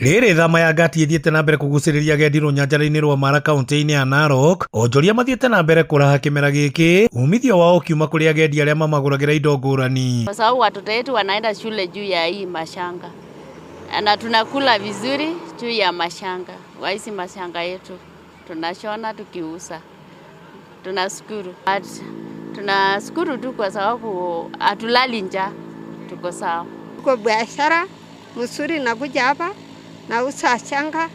Rĩrĩ thama ya ngati ĩthiĩte na mbere kũgucĩrĩria agendi rũnyanjara-inĩ rwa Mara kaunti-inĩ ya Narok, onjoria mathiĩte na mbere kũraha kĩmera gĩkĩ, umithio wao ũkiuma kũrĩ agendi arĩa mamagũragĩra indo ngũrani. Kwa sababu watoto wetu wanaenda shule juu ya hii mashanga na tunakula vizuri juu ya mashanga, kwa hizi mashanga yetu tunashona tukiuza. Tunashukuru, tunashukuru tu kwa sababu hatulali njaa, tuko sawa. Kwa biashara mzuri, nakuja hapa nauza shanga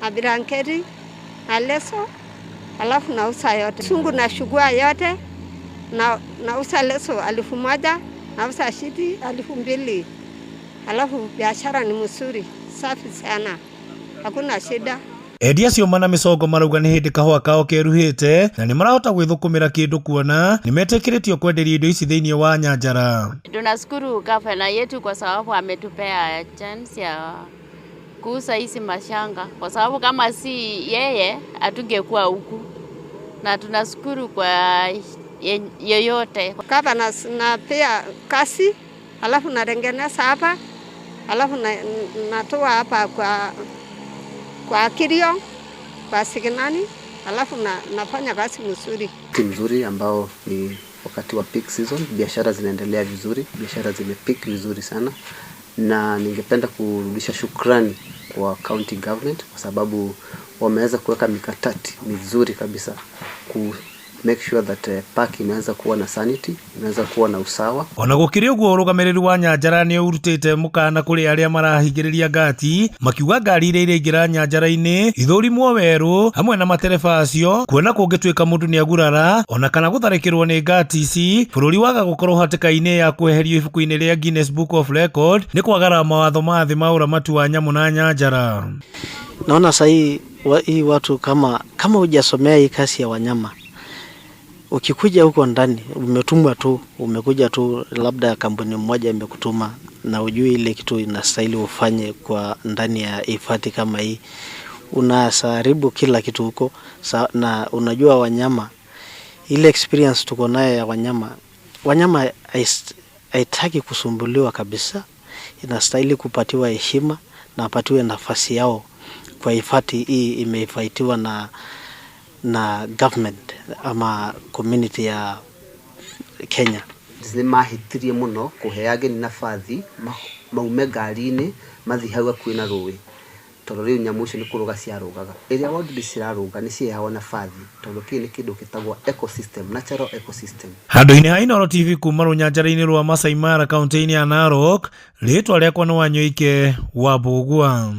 na blanketi na leso, alafu nauza yote sungu na shugua yote na nauza leso 1000, nauza shiti 2000. Alafu biashara ni mzuri, safi sana, hakuna shida. Endia acio mana mĩcongo marauga nĩ hĩndĩ kahũa kao keruhĩte na nĩ marahota gwĩthũkũmĩra kĩndũ kuona nĩ metĩkĩrĩtio kwenderia indo ici thĩinĩ wa nyanjara. Tunashukuru gavana yetu kwa sababu ametupea chance ya kuuza hizi mashanga, kwa sababu kama si yeye hatungekuwa huku, na tunashukuru kwa yoyote. Gavana napea kazi, alafu natengeneza hapa, alafu natoa hapa kwa Kirio, kwa Siginani, alafu nafanya kazi mzuri. Wakati mzuri ambao ni wakati wa peak season, biashara zinaendelea vizuri, biashara zimepick vizuri sana, na ningependa kurudisha shukrani kwa county government kwa sababu wameweza kuweka mikakati mizuri kabisa ku make sure that park imeweza kuwa na sanity, imeweza kuwa na usawa. Ona gũkĩrĩ ũguo, ũrũgamĩrĩri wa nyanjara nĩ ũrutĩte mũkana kũrĩ arĩa marahingĩrĩria ngati, makiuga ngari iria iraingĩra nyanjara-inĩ ithũrimwo werũ hamwe na matereba acio, kuona kũngĩtuĩka mũndũ nĩ agurara ona kana gũtharĩkĩrwo nĩ ngati ici, bũrũri waga gũkorwo hatĩka-inĩ ya kweherio ibuku-inĩ rĩa Guinness Book of Record nĩ kwagarara mawatho ma thĩ ma ũramati wa nyamũ na nyanjara. Naona sahii hii watu kama hujasomea hii kazi ya wanyama, ukikuja huko ndani umetumwa tu, umekuja tu, labda kampuni moja imekutuma na ujui ile kitu inastahili ufanye kwa ndani ya hifadhi kama hii, unaharibu kila kitu huko. Na unajua wanyama, ile experience tuko nayo ya wanyama, wanyama haitaki kusumbuliwa kabisa, inastahili kupatiwa heshima na apatiwe nafasi yao kwa hifadhi hii imefaitiwa na government ama community ya Kenya. Nĩ mahĩtirie mũno kũhe ageni nabathi maume ngari-inĩ mathiĩ hau hakuhĩ na rũĩ, tondũ rĩu nyamũ icio nĩ kũrũga ciarũgaga. Ĩrĩa wonire cirarũga nĩ ciheagwo nabathi, tondũ kĩu nĩ kĩndũ gĩtagwo ecosystem, natural ecosystem. Handũ-inĩ ha Inooro TV kuma rũnyanjara-inĩ rwa Masai Mara kaunti-inĩ ya Narok, rĩtwa rĩakwa nĩ Wanyoike wa Mbũgua.